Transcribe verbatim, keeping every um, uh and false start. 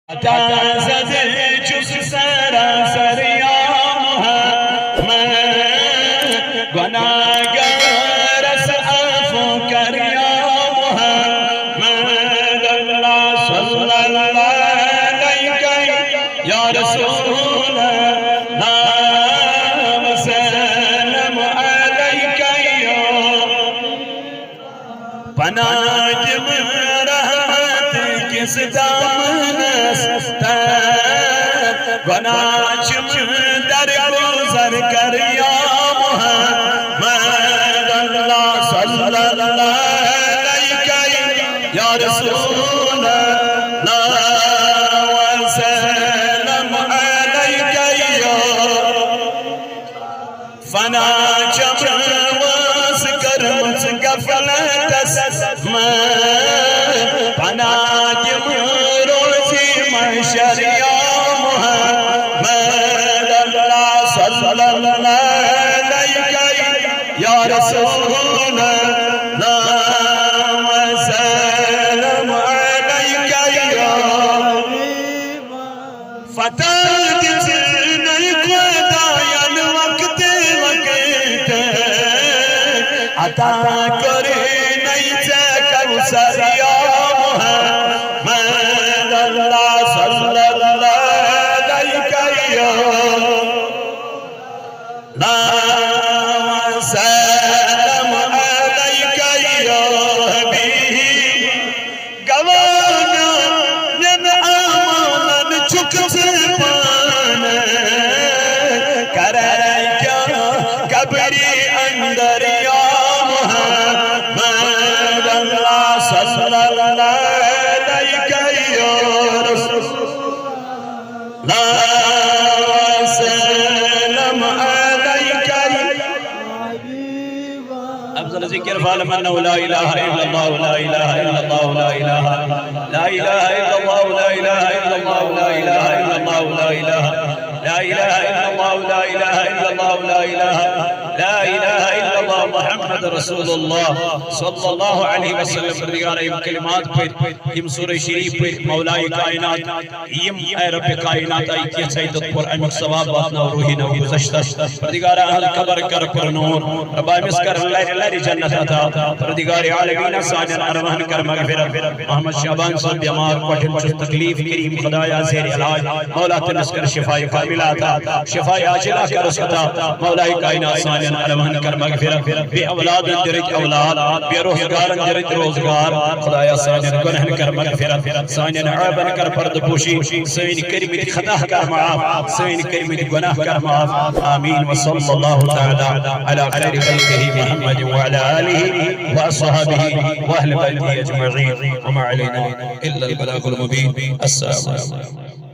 عطا زدہ چھُس سراسر یا محمد، گناہگارس عفو کر یا محمد، اللہ صلی اللہ علیک یا رسول اللہ، وسلم علیک یا پناہ دِم رحمت کِس دامنس تل، گناہ چھِم درگزر کر یا محمد، اللہ صلی اللہ علیک یا رسول اللہ، وسلم علیک یا فنا چھم وٲنٛس کٔرمٕژ غفلتس منٛز، پناہ دِم روزی محشر یا محمد، اللہ صلی اللہ علیک یا رسول اللہ، وسلم علیک یا فتح دِژ نَے خۄدایَن وقتہٕ وقتہٕ، عطا کوٚر نَے ژےٚ کوثر یا محمد، اللہ صلی اللہ علیک یا لا سلام علیک یا حبیب۔ گواہ میانٮ۪ن اعمالن چھُکھ ژٕ پانہٕ، کرے کیٛاہ قبرِ اندر یا محمد، اللہ صلی اللہ علیک یا رسول۔ لا سلام علیک۔ افضل ذکر فعلم انه لا اله الا الله، لا اله الا الله، لا اله، لا اله الا الله، لا اله الا الله، لا اله الا الله، لا اله، لا اله الا الله، لا اله الا الله، لا اله، لا اله الا الله محمد رسول الله صلی اللہ علیہ وسلم۔ پروردگارا، یِم کلمات پٔرۍ، یِم سورہ شریف پٔرۍ، مولائے کائنات، یِم اے رب کائنات آئی کینٛژھے تہٕ پوٚر امیُک ثواب واتناو روحی نو گُذشتس۔ پروردگار اہل قبر کر پر نور، رب أمِس کر لرِ لرِ جنت عطا۔ پروردگار عالمین سانٮ۪ن ارواحن کر مغفرت۔ محمد شعبان صٲب بیمار کۄٹھٮ۪ن چھُس تکلیف، کریم خدایا زیر علاج، مولا تٔمِس کر شفاء کاملہ عطا، شفاء عاجلہ کرس عطا۔ مولائے کائنات سانٮ۪ن ارواحن کر مغفرت، بے اولادن دِ رٕتۍ اولاد، بے روزگارن دِ رٕتۍ روزگار۔ خدایا سانٮ۪ن گۄنہن کر مغفرت، سانٮ۪ن عیبن کر پردٕ پوشی، سٲنۍ کٔرمٕتۍ خطا کر معاف، سٲنۍ کٔرمٕتۍ گۄناہ کر معاف۔ آمین۔ وصلی اللہ تعالی علی خیر خلقہ محمد وعلی آلہ وصحبہ واہل بیتہ اجمعین۔ وما علینا الا البلاغ المبین۔ السلام علیکم۔